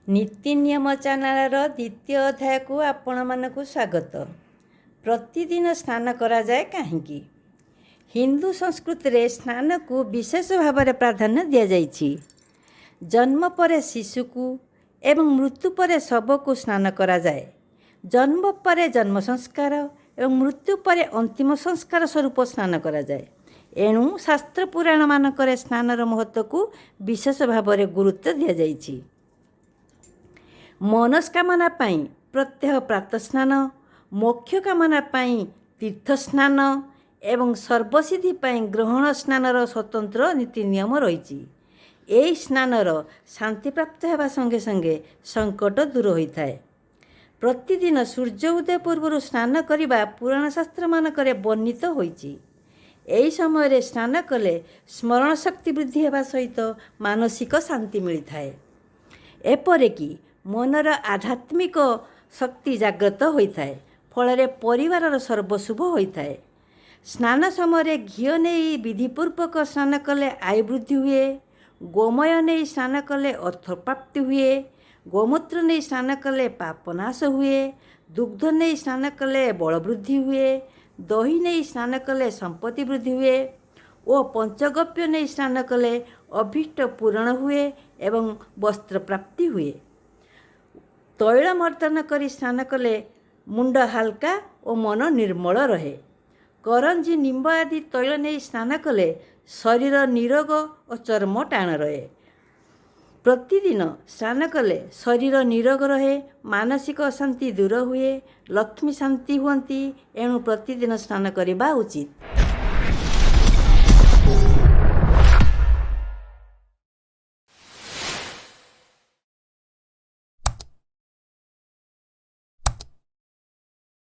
ନୀତି ନିୟମ ଚ୍ୟାନେଲର ଦ୍ୱିତୀୟ ଅଧ୍ୟାୟକୁ ଆପଣମାନଙ୍କୁ ସ୍ୱାଗତ। ପ୍ରତିଦିନ ସ୍ନାନ କରାଯାଏ କାହିଁକି? ହିନ୍ଦୁ ସଂସ୍କୃତିରେ ସ୍ନାନକୁ ବିଶେଷ ଭାବରେ ପ୍ରାଧାନ୍ୟ ଦିଆଯାଇଛି। ଜନ୍ମ ପରେ ଶିଶୁକୁ ଏବଂ ମୃତ୍ୟୁ ପରେ ଶବକୁ ସ୍ନାନ କରାଯାଏ। ଜନ୍ମ ପରେ ଜନ୍ମ ସଂସ୍କାର ଏବଂ ମୃତ୍ୟୁ ପରେ ଅନ୍ତିମ ସଂସ୍କାର ସ୍ୱରୂପ ସ୍ନାନ କରାଯାଏ। ଏଣୁ ଶାସ୍ତ୍ର ପୁରାଣ ମାନଙ୍କରେ ସ୍ନାନର ମହତ୍ତ୍ୱକୁ ବିଶେଷ ଭାବରେ ଗୁରୁତ୍ୱ ଦିଆଯାଇଛି। ମନସ୍କାମନା ପାଇଁ ପ୍ରତ୍ୟହ ପ୍ରାତଃ ସ୍ନାନ, ମୋକ୍ଷ କାମନା ପାଇଁ ତୀର୍ଥ ସ୍ନାନ ଏବଂ ସର୍ବସିଦ୍ଧି ପାଇଁ ଗ୍ରହଣ ସ୍ନାନର ସ୍ୱତନ୍ତ୍ର ନୀତି ନିୟମ ରହିଛି। ଏହି ସ୍ନାନର ଶାନ୍ତିପ୍ରାପ୍ତ ହେବା ସଙ୍ଗେ ସଙ୍ଗେ ସଙ୍କଟ ଦୂର ହୋଇଥାଏ। ପ୍ରତିଦିନ ସୂର୍ଯ୍ୟ ଉଦୟ ପୂର୍ବରୁ ସ୍ନାନ କରିବା ପୁରାଣ ଶାସ୍ତ୍ରମାନଙ୍କରେ ବର୍ଣ୍ଣିତ ହୋଇଛି। ଏହି ସମୟରେ ସ୍ନାନ କଲେ ସ୍ମରଣ ଶକ୍ତି ବୃଦ୍ଧି ହେବା ସହିତ ମାନସିକ ଶାନ୍ତି ମିଳିଥାଏ। ଏପରିକି ମନର ଆଧ୍ୟାତ୍ମିକ ଶକ୍ତି ଜାଗ୍ରତ ହୋଇଥାଏ, ଫଳରେ ପରିବାରର ସର୍ବଶୁଭ ହୋଇଥାଏ। ସ୍ନାନ ସମୟରେ ଘିଅ ନେଇ ବିଧିପୂର୍ବକ ସ୍ନାନ କଲେ ଆୟୁ ବୃଦ୍ଧି ହୁଏ। ଗୋମୟ ନେଇ ସ୍ନାନ କଲେ ଅର୍ଥପ୍ରାପ୍ତି ହୁଏ। ଗୋମୂତ୍ର ନେଇ ସ୍ନାନ କଲେ ପାପନାଶ ହୁଏ। ଦୁଗ୍ଧ ନେଇ ସ୍ନାନ କଲେ ବଳବୃଦ୍ଧି ହୁଏ। ଦହି ନେଇ ସ୍ନାନ କଲେ ସମ୍ପତ୍ତି ବୃଦ୍ଧି ହୁଏ ଓ ପଞ୍ଚଗବ୍ୟ ନେଇ ସ୍ନାନ କଲେ ଅଭୀଷ୍ଟ ପୂରଣ ହୁଏ ଏବଂ ବସ୍ତ୍ର ପ୍ରାପ୍ତି ହୁଏ। ତୈଳ ମର୍ଦ୍ଦନ କରି ସ୍ନାନ କଲେ ମୁଣ୍ଡ ହାଲକା ଓ ମନ ନିର୍ମଳ ରହେ। କରଞ୍ଜି, ନିମ୍ବ ଆଦି ତୈଳ ନେଇ ସ୍ନାନ କଲେ ଶରୀର ନିରୋଗ ଓ ଚର୍ମ ଟାଣ ରହେ। ପ୍ରତିଦିନ ସ୍ନାନ କଲେ ଶରୀର ନିରୋଗ ରହେ, ମାନସିକ ଅଶାନ୍ତି ଦୂର ହୁଏ, ଲକ୍ଷ୍ମୀ ଶାନ୍ତି ହୁଅନ୍ତି। ଏଣୁ ପ୍ରତିଦିନ ସ୍ନାନ କରିବା ଉଚିତ।